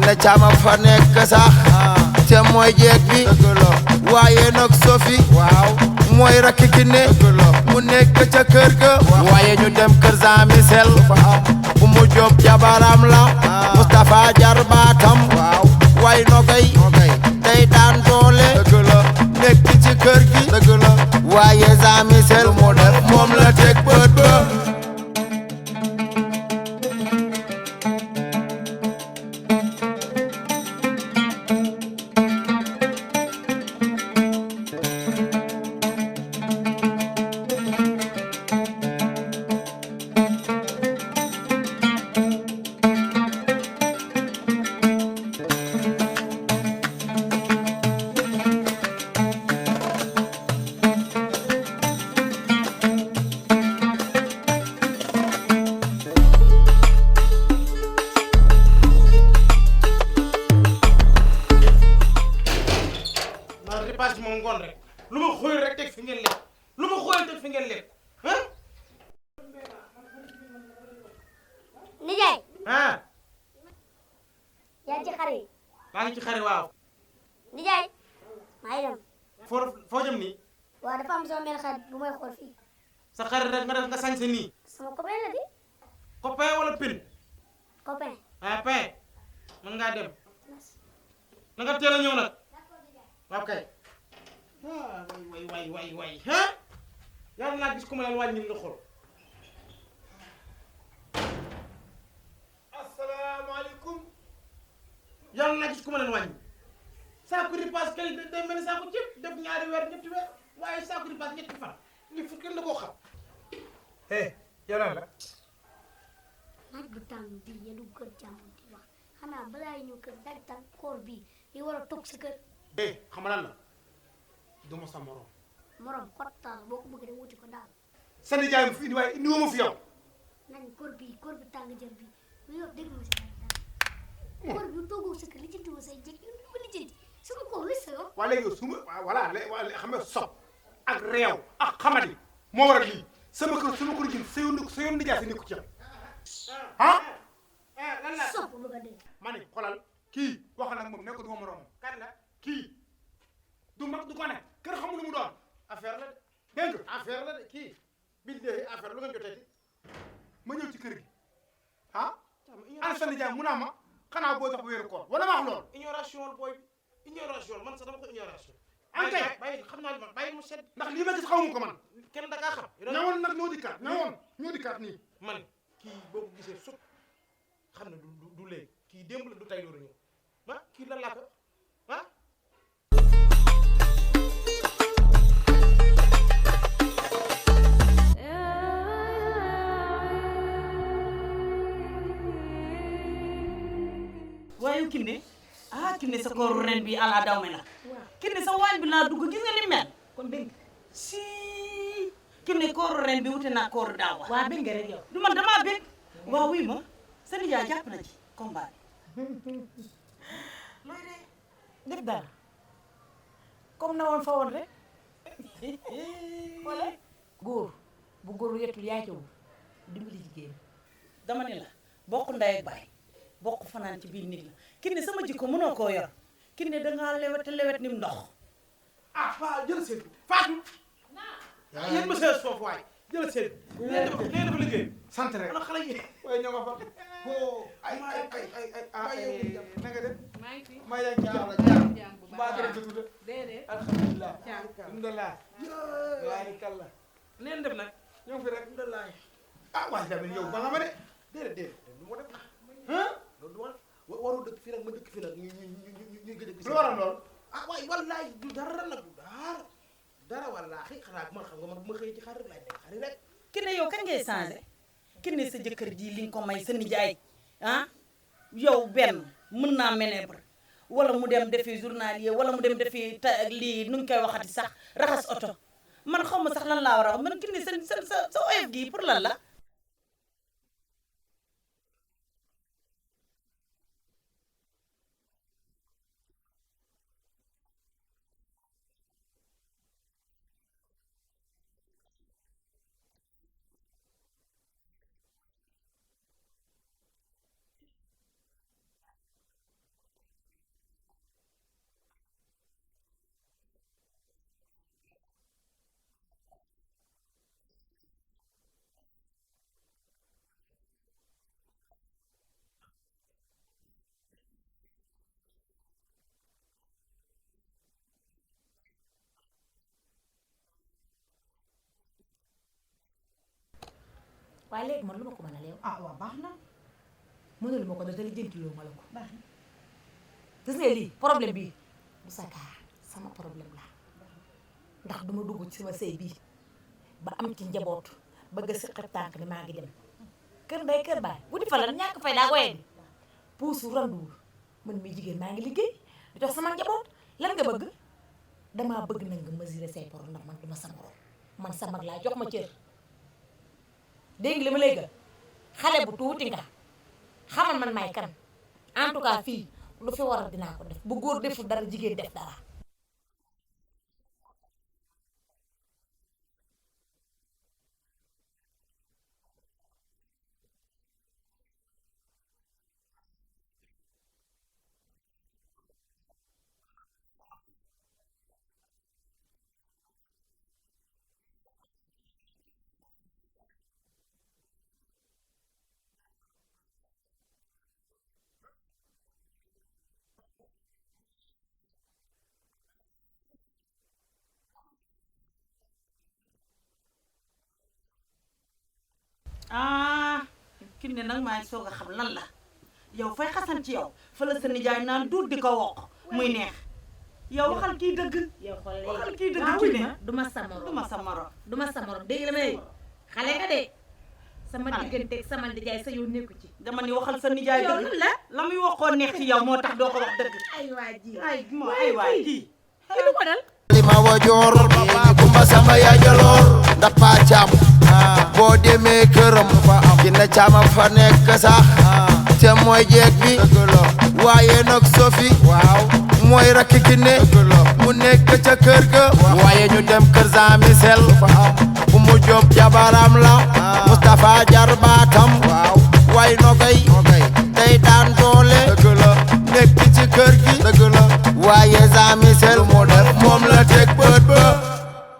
ne caama fa nekk sax te mooy jeeg bi waaye nag Sophie waaw mooy rakki ki ne mu nekk ca kër ga waaye ñu dem kër Jean Michel bu mu jóob jabaram la Moustapha jarbaatam waaye nogay day daan doole nekk ci kër gi waaye Jean Michel mu def moom la teg bët ba ripaas moom ngoon rek lu ma xooy rek teg fi ngeen lekk lu ma xooy teg fi ngeen lekk ah. nijaay. ah. yaa ngi ci xar yi. maa ngi ci xare waaw. nijaay. maa ngi dem. foo jëm nii. waaw dafa am sama benn xarit bu may xool fii. sa xarit rek nga def nga sañse nii. sama copain la di. copain wala pin. copain. ah pain mën ngaa dem. na nga teel a ñëw nag. waaw kay. ah way ah yàlla naa gis ku ma leen wàññil nga xool. asalaamaaleykum. yàlla naa gis ku ma leen wàññi. saako ripaas kay day mel ni saako ceeb def ñaari weer ñetti weer waaye saako ripaas ñetti fan li fukki la koo xam. yow lan la. naaj bu tàng bii ya du kër jàmm di wax xanaa balaa ñëw kër dag tàng koor bii yi war a toog sa kër. xam nga lan la du ma sa morom. morom xottal boo ko bëgg rek wuti ko daal. sa nijaay ma fi indi waaye indi woo ma fi yow. nañ koor bi tàng jër bii lu yow dégg nga si daal koor bi toogoo sa kër li jënti woo say jëkk lu ma li jënti sama koor lu sa yoon. waa léegi yow su ma voilà xam nga sob ak réew ak xamadi moo waral lii sama kër su ma ko jël sa yoon nijaay sa nekku ci yow ah. lan la sopp bëgg a dégg. ma ne xoolal kii waxal ak moom ne ko du ma moroom kan la kii du mag du ko ne kër xamul lu mu doon affaire la de dégg nga affaire la de kii bil de affaire lu nga jotee ma ñëw ci kër gi ah ana sa nijaay mu naa ma xanaa boo tax wéeru koor wala ma wax loolu ignoration booy ignoration man sax dama ko ignoration ankay bàyyi xam naa li man bàyyi mu sedd ndax lii ma gis xaw ma ko man kenn da kaa xam ñëwoon nag ñoo dikkaat nii man kii boo ko gisee sut xam ne du léegi kii démb la du tay loolu ñëw ah kii lan laa ko ah. waaye Kiné sa kooru ren bi ala daw me na Kiné sa waañ bi laa dugg gis nga ni mel kon dégg si Kiné kooru ren bi wute naa kooru daaw waa bëgg nga rek yow. du man damaa bëgg waaw wuy ma sa nijaay jàpp na ci combat bi looy de def dara comme na woon fa woon rek wala góor bu góor yettul yaa ci wu dimbali jigéen. dama ne la bokk ndey ak baay bokk fanaan ci biir nit la Kiné sama jikko mënoo koo yor Kiné dangaa lewet ni mu ndox. ah Fatou jël seen Fatou. naa yéen monsieur foofu waay jël seen. nee dafa liggéey. sant rek ana xale yi. waaye ñoo nga fa. ay na nga def. maa ngi fi maa yaa ngi ci jàmm jàmm bu baax mbaa dara jotul de. déedéet alhamdulilah. jàmm alhamdulilah. waaye kàlla. neen def nag. ñoo ngi fi rek alhamdulilah. ah waaye tamit yow ba nga ma de. déedéet lu ma def. loolu du ma warul dëkk fii nag ma dëkk fii nag ñuy gëj a gis. lu waral lool. ah waaye wallaay du dara nag du dara wallaahi xanaa man xam nga man bu ma xëyee ci xar rek laay nekk xari rek. Kiné yow kañ ngay changé Kiné sa jëkkër ji li nga ko may sa nijaay ah yow benn mën naa ménèbre wala mu dem defi journalier wala mu dem defi lii nu ñu koy waxati sax raxas oto man xaw ma sax lan laa war a wax man Kiné sa oyof gii pour lan la. waaye léegi man lu ma ko mën a leew ah waaw baax na mënul ma ko da dali jëntiloo ma la ko baax na gis nga lii problème bii bu sakaa sama problème la ndax duma dugg ci sama sëy bii ba am ci njaboot bëgg a siqat tànk ni maa ngi dem kër ndey kër baay bu di fa la ñàkk fay daa koyee di puusu randuwul man mi jigéen maa ngi liggéey di jox sama njaboot lan nga bëgg damaa bëgg nag nga mesurer say poro ndax man duma sa morom man sa mag laa jox ma cër dégg li ma lay gën xale bu tuuti nga xamal man may kan en tout cas fii lu fi war a dinaa ko def bu góor deful dara jigéen def dara ah ki ne nag maa ngi soog a xam lan la yow fay xasan ci yow fa la sa nijaay naan duut di ko wokk muy neex yow waxal kii dëgg yow xool waxal kii dëgg ki ne duma sa morom duma sa morom duma sa morom dégg nga may xale nga de sama digganteeg sama nijaay sa yow nekku ci dama ni waxal sa nijaay yow dëgg lan la la muy waxoon neex ci yow moo tax doo ko wax dëgg ay waa ji ay waay ji ki lu ko dal lima wajoor kumba samba ya jaloor ndax paa caam boo demee këram ki na caama fa nekk sax te mooy jeeg bi waaye nag Sofi mooy rakki ki ne mu nekk ca kër ga waaye ñu dem kër Zami Sel bu mu jóg jabaram la Moustapha jarbaatam way nogay day daan doole nekk ci kër gi waaye Zami Sel moom la teg